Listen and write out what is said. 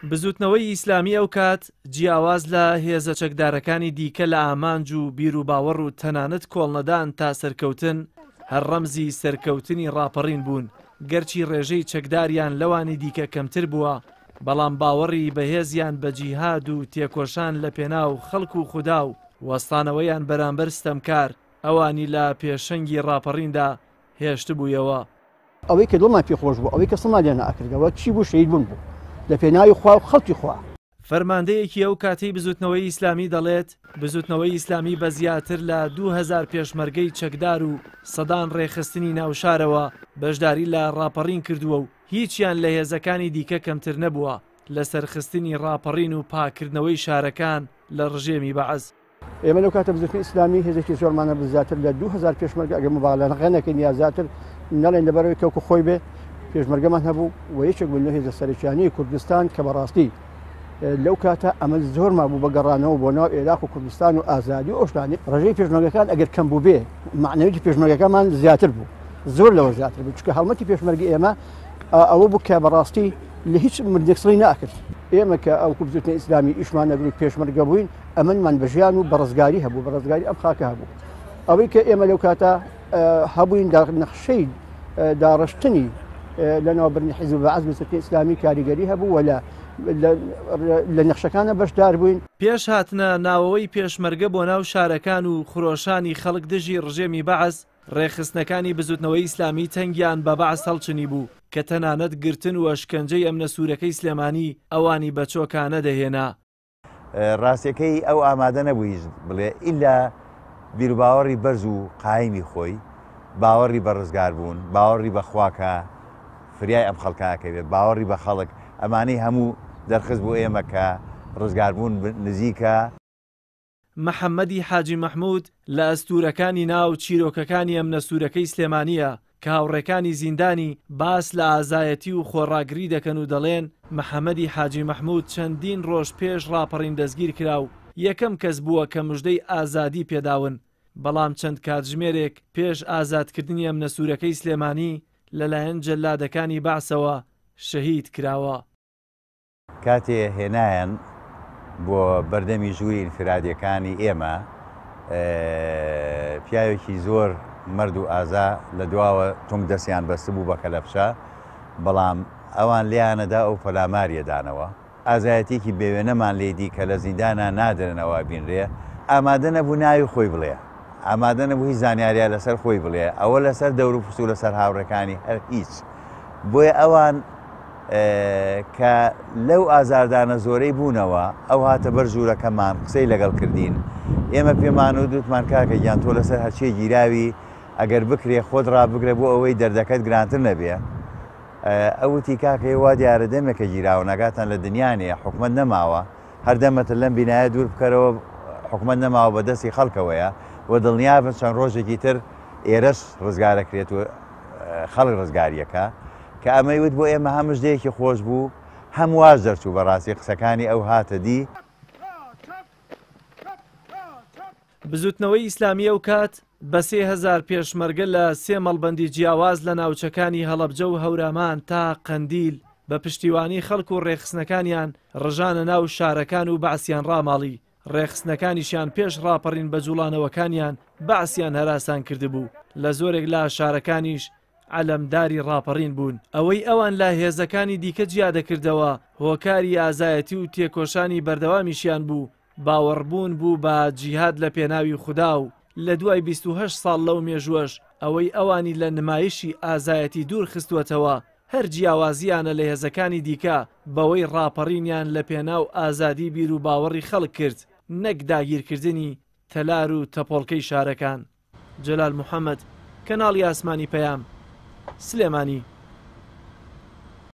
بزووتنەوەی ئیسلامی ئەوکات جیاواز لە هێزە چەکدارەکانی دیکە لە ئامانج و بیروباوەڕ و تەنانەت کۆڵنەدان تا سەرکەوتن هەر ڕەمزی سەرکەوتنی ڕاپەڕین بوون، گەرچی ڕێژەی چەکداریان لەوانی دیکە کەمتر بووە، بەڵام باوەڕی بەهێزیان بە جیهاد و تێکۆشان لە پێناو خەڵک و خودا و وەستانەوەیان بەرامبەر ستەمکار ئەوانی لە پێشەنگی ڕاپەڕیندا هێشتبوویەوە. ئەوەی کە دڵمان پێ خۆش بوو، ئەوەی کە سڵمان لێ نەئەکردەوە چی بوو؟ شەهید بوون بوو لە پێناوی خوا و خەڵکی خوا. فەرماندەیەکی ئەو کاتەی بزوتنەوەی ئیسلامی دەڵێت، بزوتنەوەی ئیسلامی بە زیاتر لە 2000 پێشمەرگەی چەکدار و سەدان ڕێکخستنی ناوشارەوە بەشداری لە ڕاپەڕین کردووە و هیچیان لە هێزەکانی دیکە کەمتر نەبووە لە سەرخستنی ڕاپەڕین و پاککردنەوەی شارەکان لە ڕژێمی بەعس. ئێمە لەو کاتە بزوتنەوەی ئیسلامی هێزێکی زۆرمان هەبوو زیاتر لە 2000 پێشمەرگە ئەگەر مبالغە نەکەین یا زیاتر نەڵێن لەبەرەوەی کەوکو خۆی بێ پێشمەرگەمان هەبوو و یەکێک بوون لە هێزە سەرەکیانەی کوردستان کە بەڕاستی لەو کاتە ئەمە زۆر مابوو بە گەڕانەوە بۆ ناو عێراق و کوردستان و ئازادی و ئەوشتانی ڕێژەی پێشمەرگەکان ئەگەر کەم بوو بێ معنەویی پێشمەرگەکەمان زیاتر بوو زۆر لەوە زیاتر بوو چونکە هەڵمەتی پێشمەرگە ئێمە ئەوە بوو کە بەڕاستی لە هیچ مردێک سڵی ناکرد ئێمە کە ئەو بزوتنە ئیسلامی ئیشمان نەبوو پێشمەرگە بووین ئەمنمان بە ژیان و بە ڕزگاری هەبوو بە ڕزگاری ئەم خاکە هەبوو ئەوەی کە ئێمە لەو کاتە هەبووین دا نەخشەی داڕشتنی لە ناوبرنی حیزب بەعس بزوتنی ئیسلامی کاریگەری هەبوو و لە لە نەخشەکانە بەشدار بووین. پێش هاتنە ناوەوەی پێشمەرگە بۆ ناو شارەکان و خرۆشانی خەڵک دژی ڕژێمی بەعس، ڕێکخستنەکانی بزوتنەوەی ئیسلامی تەنگیان بە بەعس هەڵچنیبوو کە تەنانەت گرتن و ئەشکەنجەی ئەمنە سوورەکەی سلێمانی ئەوانی بە چۆکا نەدەهێنا. ڕاستیەکەی ئەو ئامادە نەبوو هیچ بڵێ ئیلا بیروباوەڕی بەرز و قایمی خۆی، باوەڕی بە ڕزگاربوون، باوەڕی بە خوا کە فریای ئەم خەڵکە ئەکەوێت، باوەڕی بە خەڵک، ئەمانەی هەموو دەرخست بۆ ئێمە کە ڕزگاربوون نزیکە. محەمەدی حاجی مەحمود لە ئەستوورەکانی ناو چیرۆکەکانی ئەمنە سوورەکەی سلێمانییە کە هاوڕێکانی زیندانی باس لە ئازایەتی و خۆڕاگری دەکەن و دەڵێن محەمەدی حاجی مەحمود چەندین ڕۆژ پێش ڕاپەڕین دەستگیرکرا و یەکەم کەس بووە کە مژدەی ئازادی پێداون بەڵام چەند کاتژمێرێک پێش ئازادکردنی ئەمنە سوورەکەی سلێمانی لەلایەن جەلادەکانی بەعسەوە شەهید کراوە. کاتێ هێنایان بۆ بەردەمی ژووری ئینفرادیەکانی ئێمە، پیاوێکی زۆر مەرد و ئازا لە دواوە تونگ دەستیان بەستبوو بە کەلەپچە، بەڵام ئەوان لێیانەدا و پەلاماریە دانەوە. ئازایەتیەکی بێوێنەمان لێی دی کە لە زیندانا نادرن ئەوە ئەبینرێ. ئامادە نەبوو ناوی خۆی بڵێ، ئامادە نەبوو هیچ زانیاریە لەسەر خۆی بڵێ، ئەوە لەسەر دەوروپشت و لەسەر هاوڕێکانی هەر هیچ. بۆیە ئەوان کە لەو ئازاردانە زۆرەی بوونەوە، ئەو هاتە بەر ژوورەکەمان، قسەی لەگەڵ کردین. ئێمە پێمان وت، وتمان کاکە گیان تۆ لەسەر هەرچییە گیراوی، ئەگەر بکرێ خۆت ڕابگرە بۆ ئەوەی دەردەکەت گرانتر نەبێ. ئەو وتی کاکە ئێوە وا دیارە دەمێکە گیراون، ئاگاتان لە دنیا نییە، حکومەت نەماوە، هەر دەمەتە لەم بینایە دوور بکەرەوە، حکومەت نەماوە بە دەستی خەڵکەوەیە و دڵنیابن چەند ڕۆژێکی تر ئێرەش ڕزگارەکرێت و خەڵک ڕزگاریەکە. کە ئەمەی وت بۆ ئێمە هەم مژدەیەکی خۆش بوو، هەم واش دەرچوو بەڕاستی قسەکانی ئەو هاتە دی. بزوتنەوەی ئیسلامی ئەوکات بە 3000 پێشمەرگە لە سێ مەڵبەندی جیاواز لە ناوچەکانی هەڵەبجە و هەورامان تا قەندیل بە پشتیوانی خەڵک و ڕێکخستنەکانیان ڕژانە ناو شارەکان و بەعسیان ڕاماڵی، ڕێکخستنەکانیشیان پێش ڕاپەڕین بە جوڵانەوەکانیان بەعسیان هەراسان کردبوو، لە زۆرێک لە شارەکانیش عەلەمداری ڕاپەڕین بوون. ئەوەی ئەوان لە هێزەکانی دیکە جیا دەکردەوە هۆکاری ئازایەتی و تێکۆشانی بەردەوامیشیان بوو، باوەڕبوون بوو بە جیهاد لە پێناوی خودا و لە دوای 28 ساڵ لەو مێژووەش ئەوەی ئەوانی لە نمایشی ئازایەتی دوور خستووەتەوە هەر جیاوازییانە لە هێزەکانی دیکە بەوەی ڕاپەڕینیان لە پێناو ئازادی بیر و باوەڕی خەڵک کرد نەک داگیرکردنی تەلار و تەپۆڵکەی شارەکان. جەلال محەمەد، کەناڵی ئاسمانی پەیام، سلێمانی.